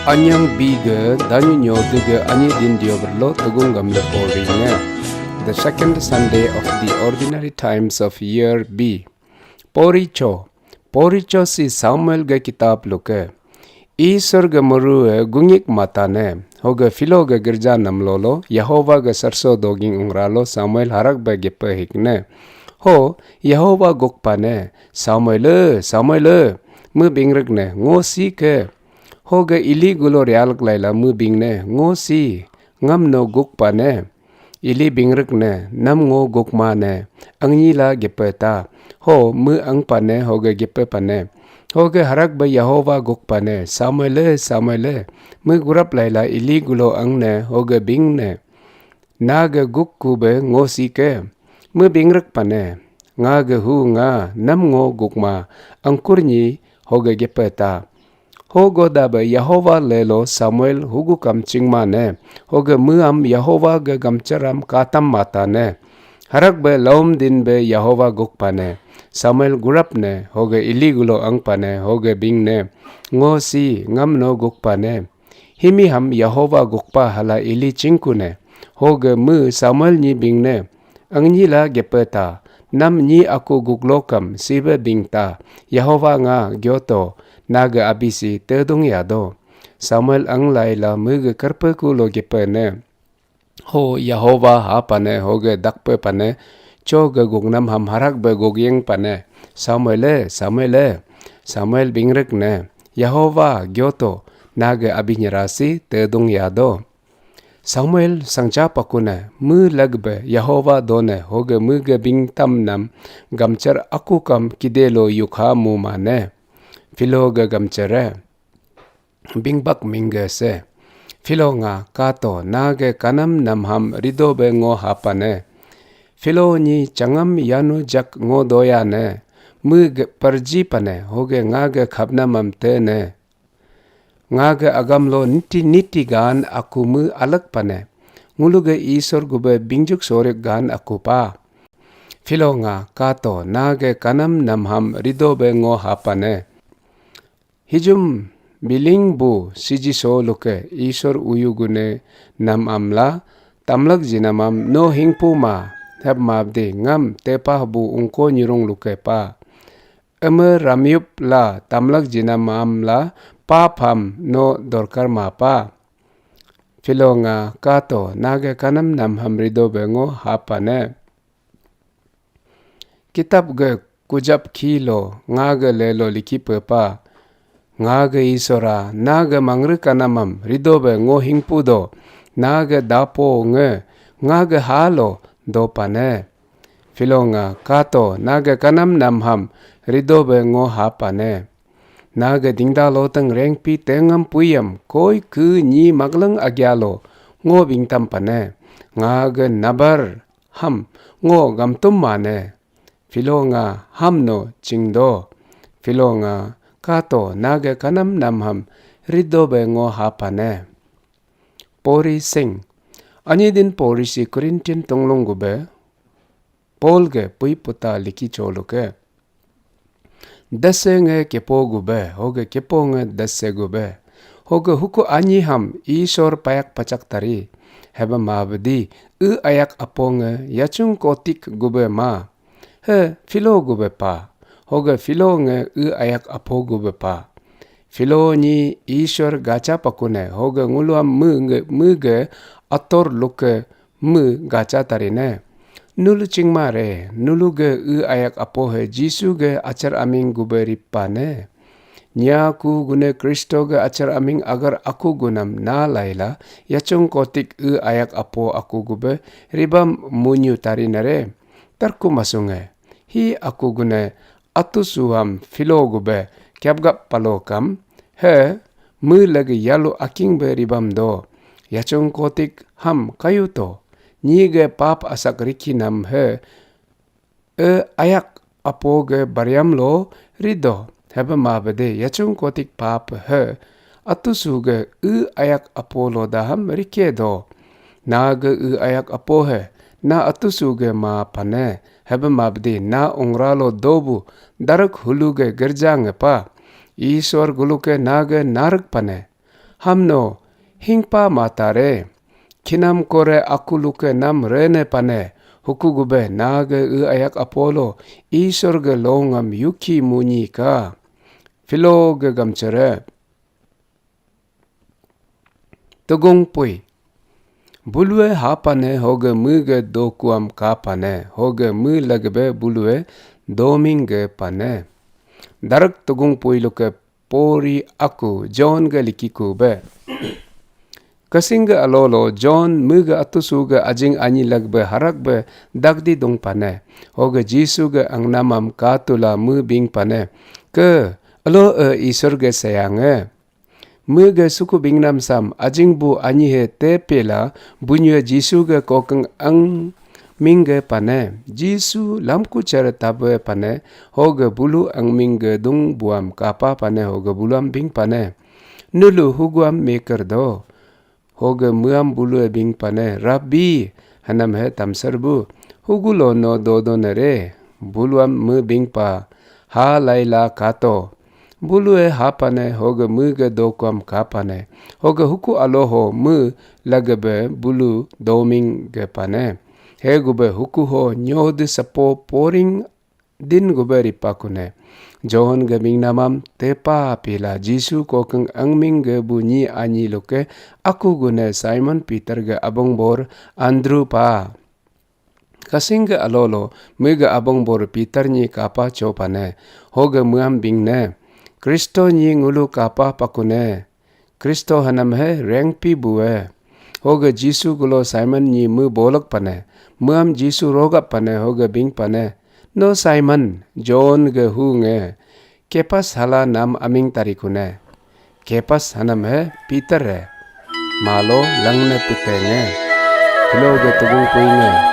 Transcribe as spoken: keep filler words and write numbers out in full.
Anyang B ge danyu nyodu ge anyi din dioberlo tegung gamle pori nge. The second Sunday of the ordinary times of year B. Pori cho. Pori cho si Samuel ge kitab luke. Isor ge meru e gungik matane, hoge Philo ge gerja namlolo, Yehova ge sarso doging ungralo Samuel harak be gepe hikne. Ho, Yehova gokpane, Samuel e, Samuel e, me bingrik ne, ngo si ke. Hoge Eli gulo rialak laila me bing ne, ngo si, ngam no gokpane. Eli bingrik ne, nam ngo gokma ne, angnyi la gepe ta. Ho, me ang pane, hoge gepe pane. Hoge harak be Yehova gokpane, Samuel e, Samuel e. Me gurap laila Eli gulo ang ne, hoge bing ne. Na ge gukku be ngo si ke. Me bingrik pane. Nga ge hu nga, nam ngo gukma, angkur nyi, hoge gepe ta. Hogo da be Yehova lelo Samuel hugu kam chingma ne, hoge meam Yehova ge gamcharam katam mata ne. Harak be laum din be Yehova gokpa ne. Samuel gurap ne, hoge Eli gulo angpa ne, hoge bing ne. Ngo si ngam no gokpa ne. Himi ham Yehova gokpa hala Eli chingku ne. Hoge me Samuel nyi bing ne. Angnyi la gepe ta, nam nyi aku guklokam sibe bing ta, Yehova nga gyoto, nage abisi tedung yado. Samuel anglai la mege kerpe kulo gepe ne. Ho Yehova ha pane, hoge dakpe pane, cho ge gugnam ham harak be gugyeng pane, Samuel e, Samuel e, Samuel bingrik ne, Yehova gyoto, nage abinyerasi tedung yado. Samuel sangcha pakune, me lagbe Yehova done, hoge mege bingtam nam gamchar aku kam kidelo yukha mumane. Philo ge gamchare. Bingbak mingge se. Philo nga kato, nage kanam nam ham rido be ngo hapane. Philo nyi changam yanu jak ngo doyane. Me ge perji pane, hoge nga ge khapnam am tene. Nga ge agam lo niti niti gan aku me alak pane. Ngulu ge Isor gube bingjuk sorik gan aku pa. Philo nga kato, nage kanam nam ham rido be ngo hapane. Hijum biling bu siji so luke Isor uyu gune nam amla tamlak jinamam no hingpu ma, hep mabde ngam tepah bu ungko nyirung luke pa. Eme ramyup la tamlak jinam am la pap ham no dorkar mapa. Philo nga kato, nage kanam nam ham rido be ngo hapane. Kitab ge kujap khi lo nga ge lelo liki pepa. Nga ge Isora, nage mangre kanamam rido be ngo hingpu do, nage dapo nge, nga ge halo dopane. Philo nga kato, nage kanam nam ham rido be ngo hapane. Nage dingda loteng rengpi tengam puyam koi ke nyi maglang agyalo ngo bingtam pane. Nga ge nabar ham ngo gamtum mane. Philo nga ham no chingdo. Philo nga kato, nage kanam nam ham rido be ngo hapane. Pori sing. Anyi din pori si Corinthian tonglong gube. Paul ge pui puta liki choluke. Dase nge kepo gube, hoge kepo nge dase gube. Hoge huku anyi ham Isor payak pachak tari. Heba mabdi, e ayak apo nge yachung kotik gube ma. He, Philo gube pa. Hoge Philo nge e ayak apo gube pa. Philo nyi Isor gacha pakune, hoge nguluam me nge, me ge ator luke me gacha tarine. Nulu chingma re, nulu ge e ayak apo he Jisu ge achar aming gube ripane. Nya ku gune Kristo ge achar aming agar aku gunam na laila, yachung kotik e ayak apo aku gube ribam munyu tarinare. Tarku masunge, hi aku gune atu suham Philo gube kyapgap palo kam, he, me lagi yalu aking be ribam do, yachung kotik ham kayu to, nyi ge pap asak riki nam he, e ayak apo ge bariam lo rido, hebe mabede yachung kotik pap he, atu su ge e ayak apo lo daham rike do, na ge e ayak apo he, na atu su ge ma pane, hebe mabdi na ungra lo dobu darak hulu ge gerja nge pa. Isor guluke na ge narak pane. Hamno hingpa matare. Kinam kore aku luke nam rene pane. Huku gube nage e ayak apolo Isor ge longam yuki munyi ka. Filo ge gamchere. Tugung pui. Bulue hapane hoge mu ge dokuam kapane hoge mu lagebe bulue doming ge pane. Darak tugung pui luke pori aku John ge likiku be. Kasing ge alolo John mu ge atusu ge ajing anyi lagbe harak be dagdi dung pane. Hoge Jisu ge angnamam katula mu bing pane. Ke alo e Isor ge sayange. Mege suku bingnam sam ajing bu anyi he te pela bunye Jisu ge kokeng ang mingge pane. Jisu lamku chere tabe pane, hoge bulu ang mingge dung buam kapa pane, hoge buluam bing pane. Nulu huguam meker do. Hoge muam bulu bing pane, Rabbi, hanam he tamsar bu. Hugulo no dodo nere, buluam me bing pa, ha laila kato. Bulu e hapane hoge mu ge dokuam kapane. Hoge huku aloho mu lagebe bulu doming ge pane. He gube huku ho nyode sapo poring din gube ripakune. John ge mingnamam tepa pila Jisu kokeng angming ge bu nyi anyi luke aku gune Simon Peter ge abong bor Andrew pa. Kasing ge alolo, mege abong bor Peter nyi kapa cho pane, hoge muam bing ne. Kristo nyi ngulu kapa pakune. Kristo hanam he rengpi bue. Hoge Jisu gulo Simon nyi mu bolok pane. Muam Jisu rogap pane, hoge bing pane. No Simon, John ge hu nge. Kepas hala nam aming tarikune. Kepas hanam he Peter he. Malo langne putenge. Hilo ge tugung puinge.